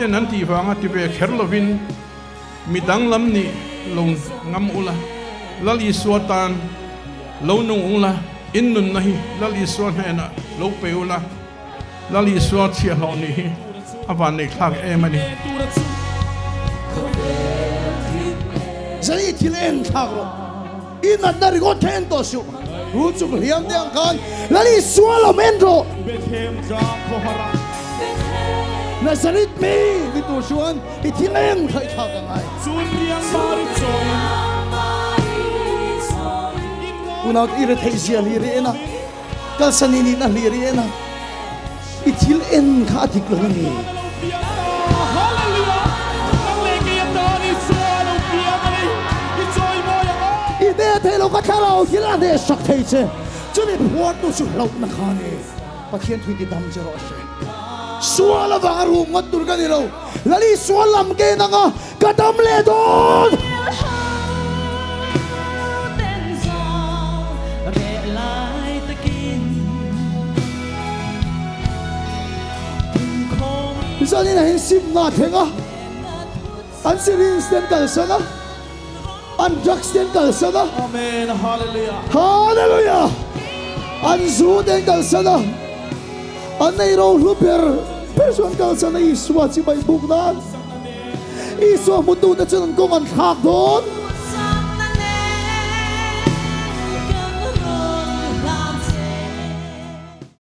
Miten an tih vanga ti ve kher lovin mi danglam nih lo ngam ula, Lal Isua tan lo nung ula, in nunna hi Lal Isua hnenah lo pe ula, Lal Isua chhiahhlawh nih hi a van neih thlak em a ni. Zai thil en thlak rawh. I natna ringawt kha en tawh suh. Rul chung hliam te ang khan Lal Isua lam en rawh. Bethlehem tlang khawhar ah. Nazareth mi ni tur chuan i thil eng kha i thlak a ngai. Chun riang mari chawiin. Unau i retheih zia hlir i en a, kalsan i nihna hlir i en a, i thil en kha a dik lo a ni. I hneh thei lo ka thlarau thil a hneh sak thei che, chumi phuartu chu hlauhna kha a ni. Pathian thui ti dam che rawh se. Sual avanga rum ngawt tur ka ni lo, Lali sual lam ke nanga ka dam leh dawn. Zanin ah hian simna a thleng a, an syringe te an kalsan a, an drugs te an kalsan a, Amen Hallelujah. Hallelujah! An zu te an kalsan a, an ei ro hlu ber ber chu an kalsan a, Isua chi mai buk nan. Isua hmutute chuan an kawng an thlak dawn.